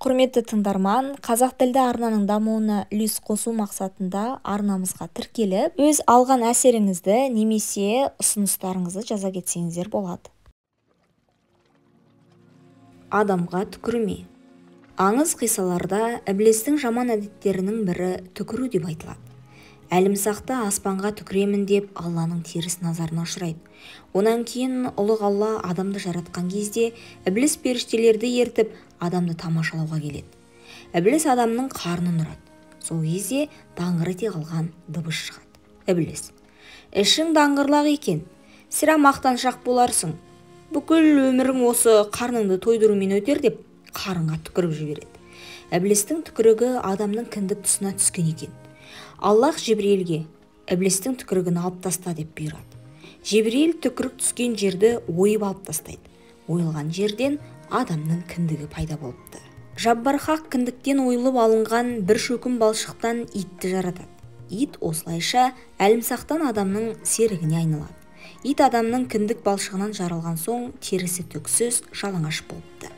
Құрметті тыңдарман, қазақ тілді арнаның дамуына үлес қосу мақсатында арнамызға тіркеліп, өз алған әсеріңізді немесе ұсыныстарыңызды жаза кетсеңіздер болады. Адамға түкірме. Аңыз қиссаларда ібілістің жаман әдеттерінің бірі түкіру деп айтылады. Әлімсақты аспанға түкіремін деп Алланың теріс назарына ұшырайды. Онан кейін ұлық Алла адамды жаратқан кезде ібіліс періштелерді ертіп адамды тамашалауға келеді. Ібіліс адамның қарнын ұрады. Сол кезде даңғыр ете қалған дыбыс шығады. Ібіліс: "Ішің даңғырлақ екен, сірә мақтаншақ боларсың. Бүкіл өмірің осы қарныңды тойдырумен өтер" деп қарынға түкіріп жібереді. Ібілістің түкірігі адамның кіндік тұсына түскен екен. Аллах Жебірейілге ібілістің түкірігін алып таста деп бұйырады. Жебірейіл түкірік түскен жерді ойып алып тастайды. Ойылған жерден адамның кіндігі пайда болыпты. Жаббар Хақ кіндіктен ойылып алынған бір шөкім балшықтан итті жаратады. Ит осылайша әлімсақтан адамның серігіне айналады. Ит адамның кіндік балшығынан жаралған соң терісі түксіз, жалаңаш болыпты.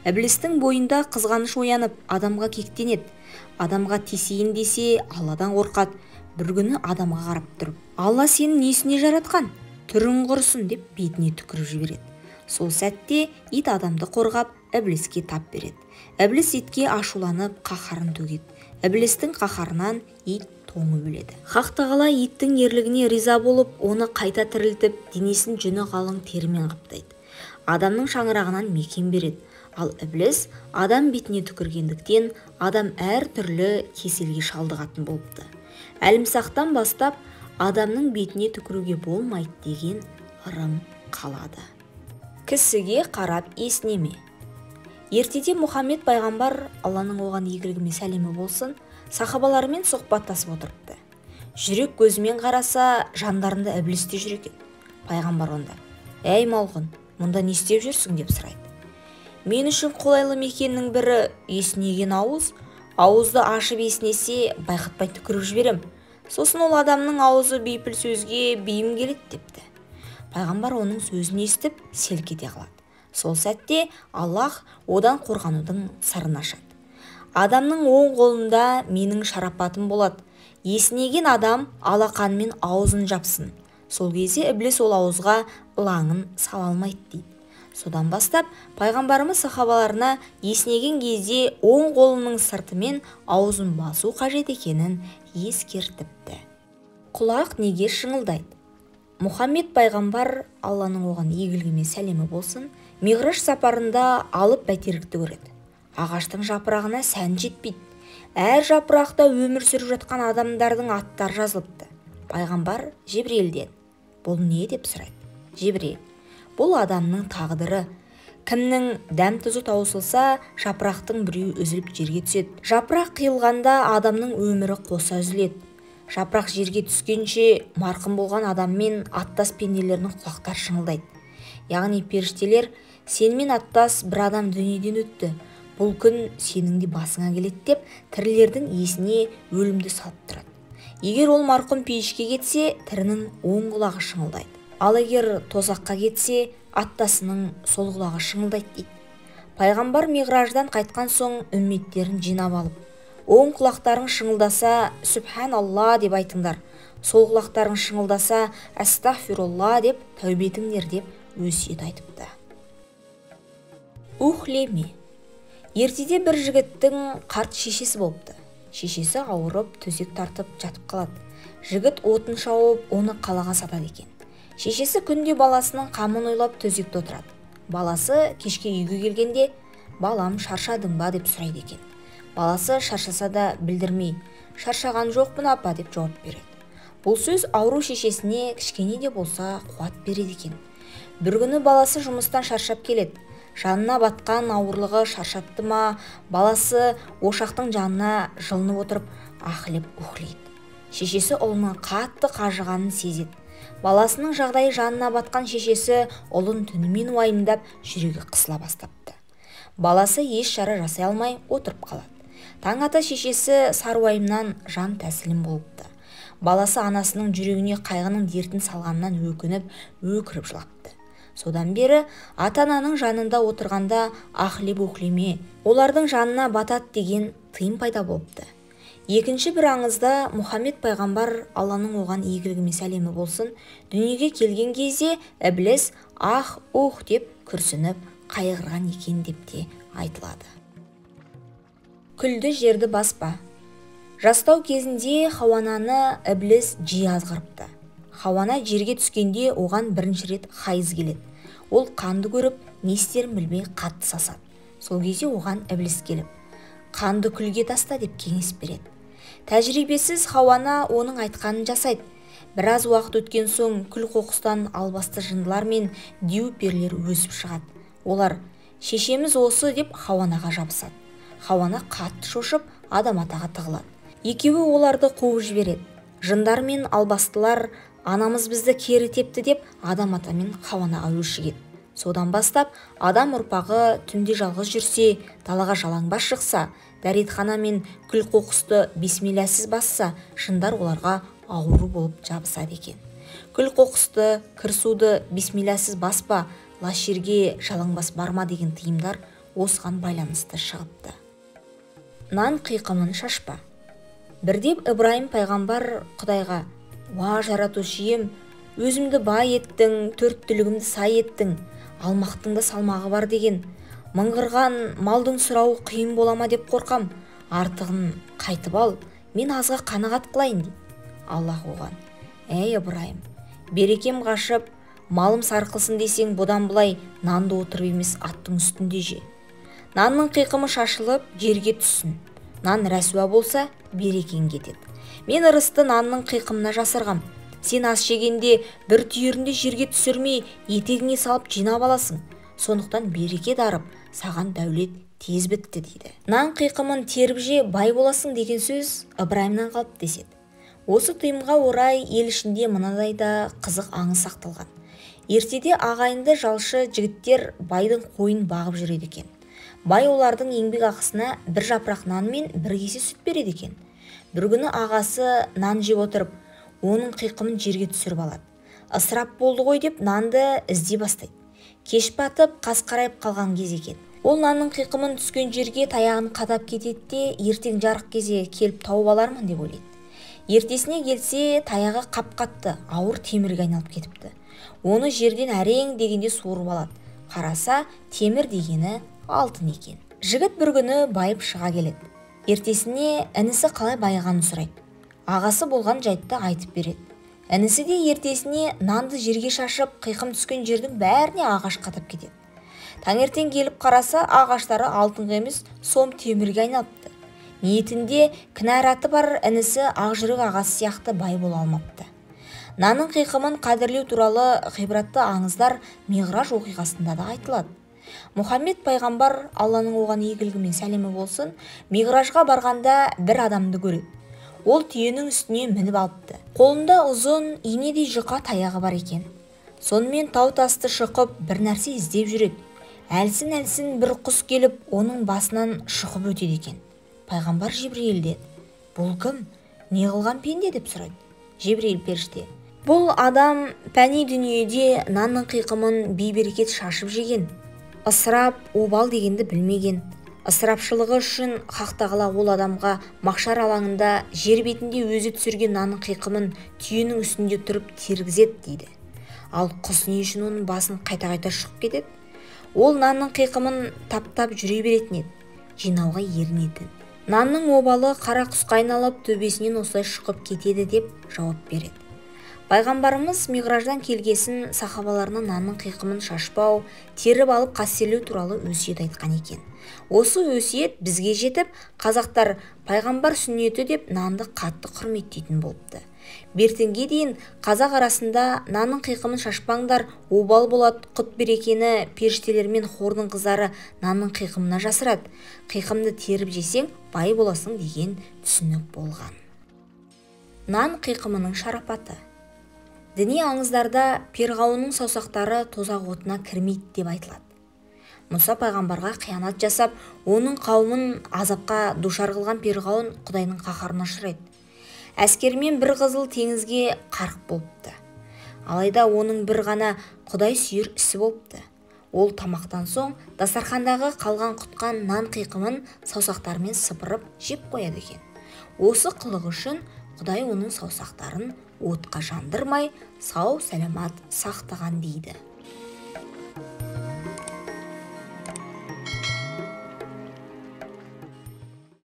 Ібілістің бойында қызғаныш оянып, адамға кектенеді. Адамға тисейін десе, Алладан қорқады. Бір күні адамға қарап тұрып, "Алла сені несіне жаратқан? Түрің құрысын" деп бетіне түкіріп жібереді. Сол сәтте ит адамды қорғап, ібіліске тап береді. Ібіліс итке ашуланып, қаһарын төгеді. Ібілістің қаһарынан ит тоңып өледі. Хақ тағала иттің ерлігіне риза болып, оны қайта тірілтіп, денесін жүні қалың терімен қаптайды. Адамның шаңырағынан мекен береді. Ал ібіліс адам бетіне түкіргендіктен адам әр түрлі кеселге шалдығатын болыпты. Әлімсақтан бастап адамның бетіне түкіруге болмайды деген ырым қалады. Кісіге қарап есінеме. Ертеде Мұхаммед пайғамбар, Алланың оған игілігі мен сәлемі болсын, сахабаларымен сұхбаттасып отырыпты. Жүрек көзімен қараса, жандарында ібіліс те жүр екен. Пайғамбар онда: "Әй малғұн, мұнда не істеп жүрсің?" деп сұрайды. "Мен үшін қолайлы мекеннің бірі есінеген ауыз. Ауызды ашып есінесе, байқатпай түкіріп жіберем. Сосын ол адамның аузы бейпіл сөзге бейім келеді" депті. Пайғамбар оның сөзін естіп, селк ете қалады. Сол сәтте Аллах одан қорғанудың сырын ашады. Адамның оң қолында менің шарапатым болады. Есінеген адам алақанымен аузын жапсын. Сол кезде ібіліс ол ауызға ылаңын сала алмайды дейді. Содан бастап пайғамбарымыз сахабаларына есінеген кезде оң қолының сыртымен аузын басу қажет екенін ескертіпті. Құлақ неге шыңылдайды? Мұхаммед пайғамбар, Алланың оған игілігі мен сәлемі болсын, Миғраж сапарында алып бәйтеректі көреді. Ағаштың жапырағына сән жетпейді. Әр жапырақта өмір сүріп жатқан адамдардың аттары жазылыпты. Пайғамбар Жебірейілден: "Бұл не?" деп сұрайды. Жебірейіл: "Бұл адамның тағдыры. Кімнің дәм тұзы таусылса, жапырақтың біреуі үзіліп жерге түседі. Жапырақ қиылғанда адамның өмірі қоса үзіледі. Жапырақ жерге түскенше марқұм болған адаммен аттас пенделердің құлақтары шыңылдайды. Яғни періштелер: сенімен аттас бір адам дүниеден өтті, бұл күн сенің де басыңа келеді деп тірілердің есіне өлімді салып тұрады. Егер ол марқұм пейішке кетсе, тірінің оң құлағы шыңылдайды. Ал егер тозаққа кетсе, аттасының сол құлағы шыңылдайды" дейді. Пайғамбар Миғраждан қайтқан соң үмметтерін жинап алып, "Оң құлақтарың шыңылдаса, Сүбханалла деп айтыңдар, сол құлақтарың шыңылдаса, Әстағфирулла деп тәубе етіңдер" деп өсиет айтыпты. Ухлеме. Ертеде бір жігіттің қарт шешесі болыпты. Шешесі ауырып, төсек тартып жатып қалады. Жігіт отын шауып, оны қалаға сатады екен. Шешесі күнде баласының қамын ойлап төсекте отырады. Баласы кешке үйге келгенде, "Балам, шаршадың ба?" деп сұрайды екен. Баласы шаршаса да білдірмей, "Шаршаған жоқпын, апа" деп жауап береді. Бұл сөз ауру шешесіне кішкене де болса қуат береді екен. Бір күні баласы жұмыстан шаршап келеді. Жанына батқан ауырлығы шаршатты ма, баласы ошақтың жанына жылынып отырып, ахлеп ухлейді. Шешесі ұлының қатты қажығанын сезеді. Баласының жағдайы жанына батқан шешесі ұлын түнімен уайымдап, жүрегі қысыла бастапты. Баласы еш шара жасай алмай отырып қалады. Таң ата шешесі саруайымнан жан тәсілім болыпты. Баласы анасының жүрегіне қайғының дертін салғанынан өкініп, өкіріп жылапты. Содан бері ата-ананың жанында отырғанда ахлеп-ухлеме, олардың жанына батат деген тыйым пайда болыпты. Екінші бір аңызда Мұхаммед пайғамбар, Алланың оған игілігі мен сәлемі болсын, дүниеге келген кезде ібіліс ах-ух деп күрсініп қайғырған екен деп те айтылады. Күлді жерді баспа. Жастау кезінде Хауананы ібіліс жиі азғырыпты. Хауана жерге түскенде оған бірінші рет хайыз келеді. Ол қанды көріп, не істерін білмей қатты сасады. Сол кезде оған ібіліс келіп, қанды күлге таста деп кеңес береді. Тәжірибесіз Хауана оның айтқанын жасайды. Біраз уақыт өткен соң күл қоқыстан албасты жындылар мен дию перілер өсіп шығады. Олар шешеміз осы деп Хауанаға жабысады. Хауана қатты шошып, Адам атаға тығылады. Екеуі оларды қуып жібереді. Жындар мен албастылар анамыз бізді кері тепті деп Адам ата мен Хауанаға өшігеді. Содан бастап адам ұрпағы түнде жалғыз жүрсе, далаға жалаңбас шықса, дәретхана мен күл қоқысты бисмилласыз басса, жындар оларға ауру болып жабысады екен. Күл қоқысты, кір суды бисмилласыз баспа, лас жерге жалаңбас барма деген тыйымдар осыған байланысты шығыпты. Нан қиқымын шашпа. Бірде Ыбырайым пайғамбар Құдайға: «Уа, жаратушы ием, өзімді бай еттің, төрт түлігімді сай еттің, алмақтың да салмағы бар деген. Мыңғырған малдың сұрауы қиын бола ма деп қорқам, артығын қайтып ал, мен азға қанағат қылайын» дейді. Аллах оған: «Әй Ыбырайым, берекем қашып, малым сарқылсын десең, бұдан былай нанды отырып емес, аттың үстінде же. Нанның қиқымы шашылып, жерге түссін. Нан рәсуа болса, берекең кетеді. Мен ырысты нанның қиқымына жасырғам. Сен ас жегенде бір түйірінде жерге түсірмей, етегіңе салып жинап аласың. Сондықтан береке дарып, саған дәулет тез бітті» дейді. Нан қиқымын теріп же, бай боласың деген сөз Ыбырайымнан қалып деседі. Осы тыйымға орай ел ішінде мынадай да қызық аңыз сақталған. Ертеде ағайынды жалшы жігіттер байдың қойын бағып жүреді екен. Бай олардың еңбек ақысына бір жапырақ нан мен бір кесе сүт береді екен. Бір күні ағасы нан жеп отырып, оның қиқымын жерге түсіріп алады. Ысырап болды ғой деп нанды іздей бастайды. Кеш батып, қас қарайып қалған кез екен. Ол нанның қиқымын түскен жерге таяғын қадап кетеді де, ертең жарық кезде келіп тауып алармын деп ойлайды. Ертесіне келсе, таяғы қап-қатты, ауыр темірге айналып кетіпті. Оны жерден әрең дегенде суырып алады. Қараса, темір дегені алтын екен. Жігіт бір күні байып шыға келеді. Ертесіне інісі қалай байығанын сұрайды. Ағасы болған жайтты айтып береді. Інісі де ертесіне нанды жерге шашып, қиқым түскен жердің бәріне ағаш қадап кетеді. Таңертең келіп қараса, ағаштары алтынға емес, сом темірге айналыпты. Ниетінде кінәраты бар інісі ақжүрек ағасы сияқты бай бола алмапты. Нанның қиқымын қадірлеу туралы ғибратты аңыздар Миғраж оқиғасында да айтылады. Мұхаммед пайғамбар, Алланың оған игілігі мен сәлемі болсын, Миғражға барғанда бір адамды көреді. Ол түйенің үстіне мініп алыпты. Қолында ұзын инедей жұқа таяғы бар екен. Сонымен тау тасты шұқып бір нәрсе іздеп жүреді. Әлсін-әлсін бір құс келіп, оның басынан шұқып өтеді екен. Пайғамбар Жебірейілден: «Бұл кім? Не қылған пенде?» деп сұрайды. Жебірейіл періште: «Бұл адам пәни дүниеде нанның қиқымын бейберекет шашып жеген, ысырап, обал дегенді білмеген. Ысырапшылығы үшін Хақ тағала ол адамға махшар алаңында жер бетінде өзі түсірген нанның қиқымын түйенің үстінде тұрып тергізеді» дейді. Ал құс не үшін оның басын қайта-қайта шұқып кетеді? Ол нанның қиқымын таптап жүре беретін еді, жинауға ерінетін. Нанның обалы қара құсқа айналып, төбесінен осылай шұқып кетеді деп жауап береді. Пайғамбарымыз Миғраждан келгесін сахабаларына нанның қиқымын шашпау, теріп алып қастерлеу туралы өсиет айтқан екен. Осы өсиет бізге жетіп, қазақтар пайғамбар сүннеті деп нанды қатты құрметтейтін болыпты. Бертінге дейін қазақ арасында нанның қиқымын шашпаңдар, обал болады, құт берекені періштелер мен хордың қыздары нанның қиқымына жасырады. Қиқымды теріп жесең, бай боласың деген түсінік болған. Нан қиқымының шарапаты. Діни аңыздарда перғауынның саусақтары тозақ отына кірмейді деп айтылады. Мұса пайғамбарға қиянат жасап, оның қауымын азапқа душар қылған перғауын Құдайдың қаһарына ұшырайды. Әскерімен бір қызыл теңізге қарқ болыпты. Алайда оның бір ғана құдай сүйер ісі болыпты. Ол тамақтан соң дастархандағы қалған құтқан нан қиқымын саусақтарымен сыпырып жеп қояды екен. Осы қылығы үшін құдай оның саусақтарын отқа жандырмай, сау-сәламат сақтаған дейді.